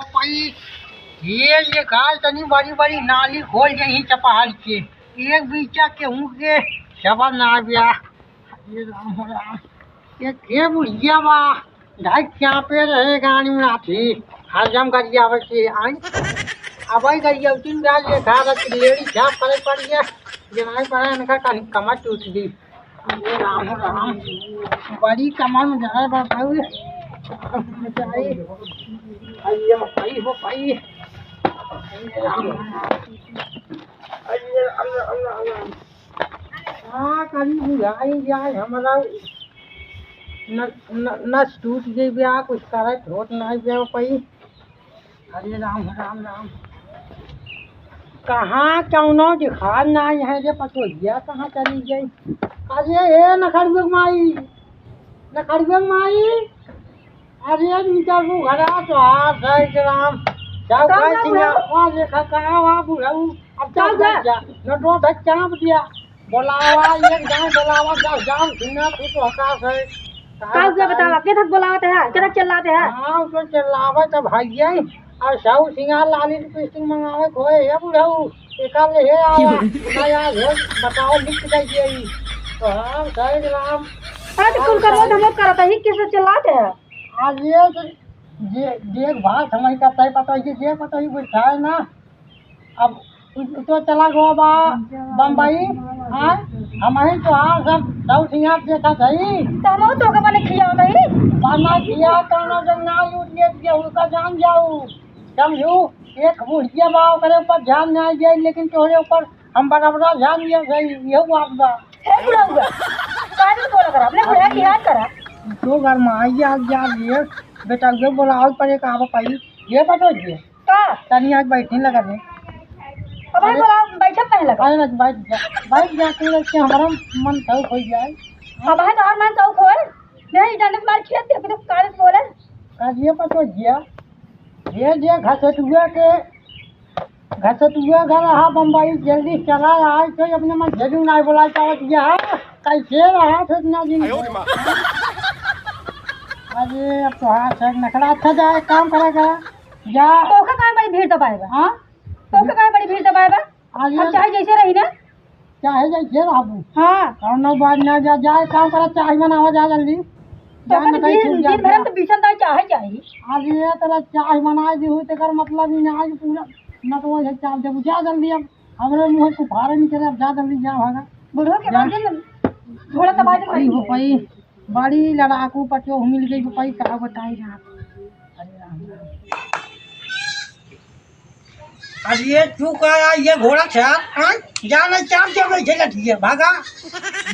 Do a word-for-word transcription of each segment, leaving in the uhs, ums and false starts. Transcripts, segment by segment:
भाई, ये, ये गाय तनी बड़ी बड़ी नाली खोल गई चपहार के, एक बीचा केहू के सबर ना आव्या। ये राम हो राम, ये के बुढ़िया बा, ढाई चापे रहे गाड़ी में आती, हरदम गरिया बची आई। अब आई गरिया उतिन गाय ये खा रखी, लेडी छाप करे पड़ गया, जनाई पड़ा इनका कहीं कमर टूट दी। अरे राम राम, बड़ी कमर में जरा बा भाई। अरे भाई हो भाई। अरे राम राम। अरे राम राम राम राम। का करी बुझाई जाए हमरा न, न, नस टूट गई बा, कुछ करत होत नहीं बा पाई। अरे राम, राम, राम। कहाँ कौनो दिखात नाहीं है रे, पतोहिया कहाँ चली गई? अरे ए नखड़ुआ के माई, नखड़ुआ के माई, अरे नीचा को घरा तो हाथ है कि राम, सब का खाए हुआ कि ना, बुढ़ऊ? और देखा कहाँ हुआ बुढ़ऊ, अब का चल हुआ? जा, न तो धक चाप दिया। बोलावा, एक जान बोलावा, दस जान सुना, तू तो हताश है। का हुआ बतावा, के तक बोलावत है, के तक चिल्लाते हैं? हाँ, तो चिल्लावे तो भाई जाई, और सब सिंगार लाली लिपस्टिक मंगावे खोए, हे बुढ़ऊ, एका ले हे आवा, ना यार, हे बताओ, लिख के दे दिए। तो हाँ, सही राम। अरे तो कुल करवा धमक करत है, किस चिल्लाते हैं? आज ये तो, ये देख भाई, समझ का तय पता है, ये पता ही बुझाए ना। अब उ, उ तो चला गो बा बम्बई, हाँ? हमही तो आज सब दौ सिंगार देखत हई। तो हमहू तो के बने खियावत हई। बना खिया, कौनो जंगल लूट लेत के उनका जान जाऊ, समझू? एक बुढ़िया बा, ओकरे ऊपर ध्यान ना जाए, लेकिन तोहरे ऊपर हम बराबर ध्यान दिए हई, यहू बात बा। हे बुढ़ा हुआ, काहे नहीं बोला करा? अपने बुढ़ा की याद करा। तो घर में आई जा, जा लिए, बेटा, ये बोला, आओ परे का आप पाई, ये बता दिए। का? तनी आज बैठे लगा दे। अब भाई अरे। बोला, बैठे पहले लगा। अरे, आज बैठ जा, बैठ जा, तू रख के हमारा मन सौख हो जाए। अब है तो हर मन सौख होए। नहीं, डंडे से मार खेत के, फिर काले से बोले। आज ये पता दिया, ये जे घसटुआ के, घसटुआ घर रहा बम्बई, जल्दी चला, आज तो अपने मन झेलू ना बोला, चावत गया है, कैसे रहा तो इतना दिन से। अरे, अब तो हाथ है, नखड़ा अच्छा जाए, काम करेगा, जा। तोहका काहे बड़ी भीड़ दबाए बा? हाँ? तोहका काहे बड़ी भीड़ दबाए बा? आज हम ये चाहे जैसे रही ना। चाहे जैसे रहबू। हाँ। कौनो बात ना, जा, जा, एक काम करा, चाय बनावा, जा जल्दी। तो जा, अपन ना कहीं दिन, छूट दिन भर जाता। हम तो बीसन दाई चाहे चाही। आज ये तरह चाय बनाए दी हुई, तेकर मतलब ही ना, आज पूरा, ना तो वही चाल देबू, जा जल्दी अब। हमरे मुँह से फारे निकले, अब जा जल्दी, जा भागा। बुढ़वा के जा। बाद दिन घोड़ा तबाह जब अरे हो करेंगे। भाई, बड़ी लड़ाकू पचोह मिल गई, भाई, का बताई आप। अरे राम राम। अब ये चूका, ये घोड़ा छा, हाँ? जाने चार के बैठे लगी है, भागा।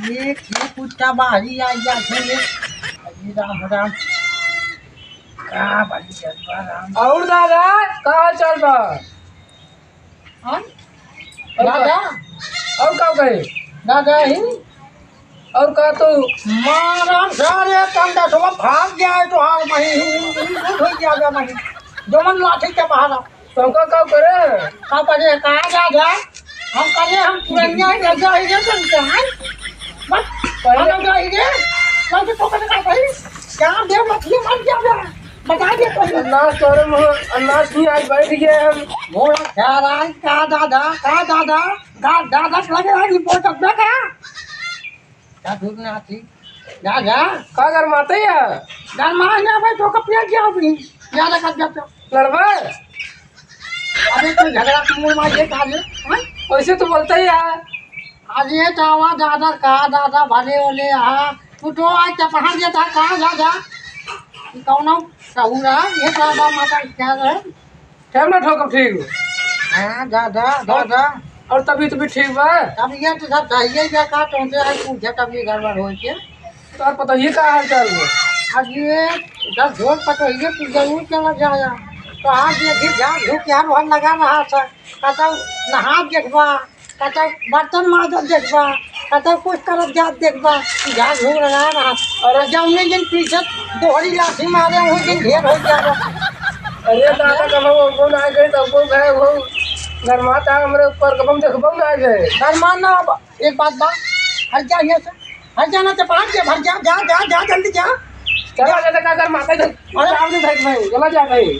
ये खेत कुत्ता बाहरी आ गया, ये। अरे राम राम। का भाई जज्बा राम। और दादा, का हाल चाल बा? हाँ? और दादा, का? और का कहे? दादा ही? और का तू? मारा सारे कंडा सब भाग गया है तो हाल मही, हूँ, हूँ, हूँ, हूँ, हो गया बा मही। जो मन लाठी के पहाड़ा। तो का, का करे? का करे? कहाँ जा, जा? हम करे, हम पुरनिया ही जा, जा, ही जा, जा, जा, हैं? बस, पहले हम जा, ही जा। बस, तो करे का भाई? क्या दे, मछली मर गया बा? बता दे तो। अल्लाह तोरे मुँह, अल्लाह तू आज बैठ गए हम। घोड़ा खा रहा है, का दादा, का दादा? दा-, दादा के लगे है, रिपोर्ट अब देखा। जा, दूर ना आती। जा, जा। का गरमाते या? गरमा ना भाई, तो कब पिया गया अभी? जा, जा, जा, जा। लड़बे? अबे, तू झगड़ा के मूड में ये कहा ले? हाँ? वैसे तो बोलते ही है। अरे, तो आवा दादा, का दादा, भले ओले, हाँ। तू तो आज चपहार देता, कहाँ जा, जा? ये कौनो सहूरा? ये दादा माता क्या है? टाइम ना ठोकब ठीक। हाँ, जा, जा, जा, जा। और तबीयत भी ठीक बा? तबीयत तो सब सही है, का तुमसे आज पूछे तब ये गड़बड़ हो के। तो आप बताइए का हाल चाल बा? आज ये दस झोंक पटोहिए तू जरूर चला जाया। तो आज ये भी झाड़ झूक यार वहाँ लगा रहा था। कतौ नहात देखबा, कतौ बर्तन माजत देखबा, कतौ कुछ करत जात देखबा, झाड़ झूक लगा रहा। और जौने दिन पीछे दोहरी लाठी मारे, वो दिन ढेर हो जाबा। अरे दादा, कब हम कौन आ गए, तब कौन है वो गरमाता हमरे ऊपर, कब हम देखबो ना आ गए। गरमा ना अब, एक बात बा, हट जा यहाँ से, हट जाना तो बाहर के, हट जा, जा, जा, जा, जल्दी जा। चला, चला, का गरमाता है, अरे। सामने देख भाई, चला जा भाई।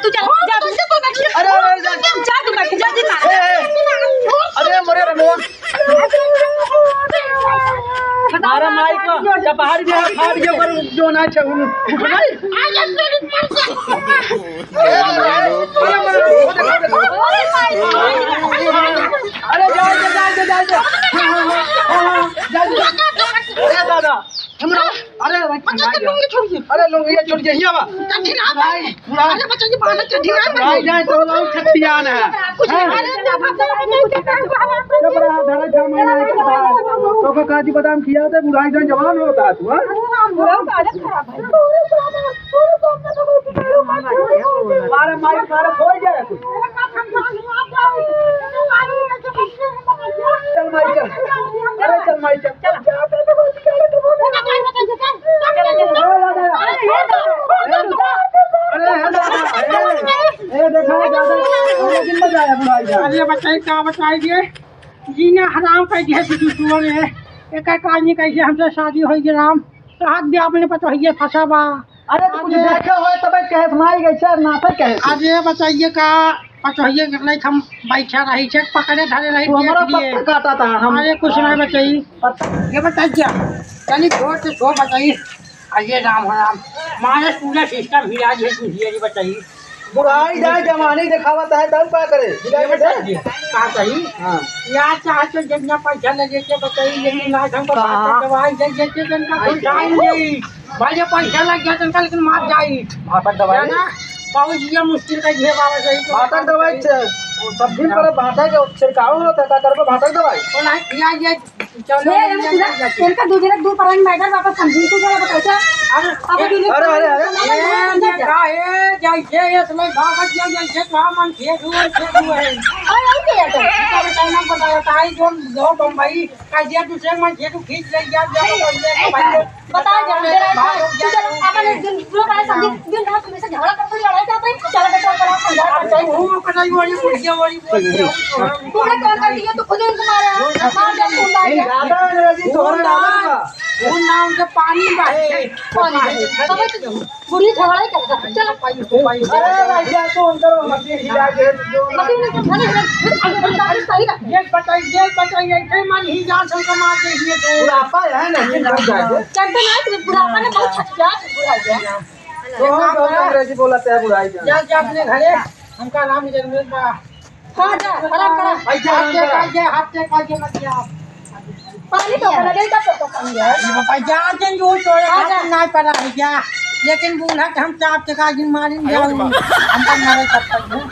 बाहर भी है, फाड़ के ऊपर जो ना छे, उन-, उठो नहीं। अरे, जाए दे, जाए दे, जाए दे। हाँ, हाँ, हाँ, हाँ, हाँ, जाए दे। अरे, दादा, हमरा, अरे, भाई, बच्चा के लुंगी छोड़िए। अरे, लुंगी छोड़िए, हिया बा। कठिन आ भाई, बुढ़ा। अरे, बच्चा के बहाना कठिन आ भाई। जाए तो लाओ, छठियान है। कुछ हैं? अरे, चुप रहा, धरा जा, मैं नहीं करता। तो को काजू बादाम खिया दे, बुढ़ाई जान जवान होता है तू, हाँ? अरे, मारे माइक, मारे फोड़ जाए तू। चल माई चल, अरे चल माई चल। अरे हे दादा, ए, ए देखा ज्यादा, अरे दिन में जाए बुढ़ाई जान। अरे बताई का बताई ये, जीना हराम कर दिया तू सुअर है। एक आदमी कैसे हमसे शादी होई राम, रात भी आपने पतोहिए फंसा बा। अरे, तो कुछ अरे। देखे होए, तबे कहे, माई गई सर, ना सर कहे। अरे, बताइए का, पतोहिए के लइक हम बैठा रही छे, पकड़े धरे रही तू हमारा छे, पत्ता काटा था, हम। अरे, कुछ नहीं बताई। पत्ता। ये बताइए, चलिए, जोर से सो बताई। अरे, राम हो राम, मारे पूरा सिस्टम हिला दिए, कुछ ये नहीं बताई। बुढ़ाई जाए, जवानी देखावत है, तब का करे? ये बताइए, का कही? हाँ। यार, चाहे तो जितना पैसा लगे के बताई, लेकिन ना ढंग का कहाँ? बात है, दवाई दे देते, जिनका कोई कहाँ? टाइम नहीं। भाई, ये पैसा लग गया तनका, लेकिन मार जाई। भाटक दवाई? है ना? बहुत ये मुश्किल का ये बाबा सही तो भाटक दवाई से, वो सब दिन पर भाटा के छिड़काव होता था, करबो भाटक दवाई। वो नहीं किया ये, चलो, ये, ये ये, पूरा, ये, इनका दो दिन दूर पर मैटर वापस समझी, तू जरा बताओ, क्या? अरे, अब ये, अरे, अरे, अरे। ये, ये, ये, का है? जैसे ये समय भागत गया, जैसे तो हम खेत हुए, खेत हुए हैं। अरे, और क्या है? इनका बताओ ना, बताओ, ताई जो, जो बम्बई, का दिया दूसरे मन खेत खींच ले, जा, जा, ए, बम्बई, ए, बम्बई। बता दे, हम तेरा भाई, तू चल, अपन एक दिन दूसरा का समझी, दिन रात हमेशा झगड़ा करते, लड़ाई करते, चला बेटा, चला, समझा करते। तू हूँ, ओकर नहीं, वही बोल दिया, वही बोल दिया। तूने कौन कर दिया? तू खुद उनको मारा है। मार दे, खून बहा दे। ज्यादा अंग्रेजी तोहरा खून ना, आदत बा। खून ना, उनके पानी बहा दे। पानी बहा दे। तबे तो बूढ़ी झगड़ा ही करता। चल। अरे, भाई, जा, तू उनकर मशीन हिला के, जो मशीन में तो झगड़ा, झगड़ा, झगड़ा, झगड़ा, सही रख। ये बताइए, ये बताइए, ये मन ही जान से उनका मार दे दिए थे। बुढ़ापा है ना, दिन भर जाए। चलते ना, बुढ़ापा ने बहुत थक गया, बुढ़ा गया। तो हम बहुत अंग्रेजी बोलत है, बुढ़ाई जान। जा, जा अपने घरे, हमका आराम की जरूरत बा। हाँ, जा, आराम करा। भाई, जा, हाथ आराम से करा। काट दे, हाथ से काट दे, मत जा। पानी तो बना दे, तब तो पानी है। ये बाबा, जा, जन जो तो हाँ, हाथ जा। ना पड़ा है, जा। लेकिन बूढ़ा के हम चाप के काजिन मारिन जाऊ। हम तो मारे तब तक हूँ।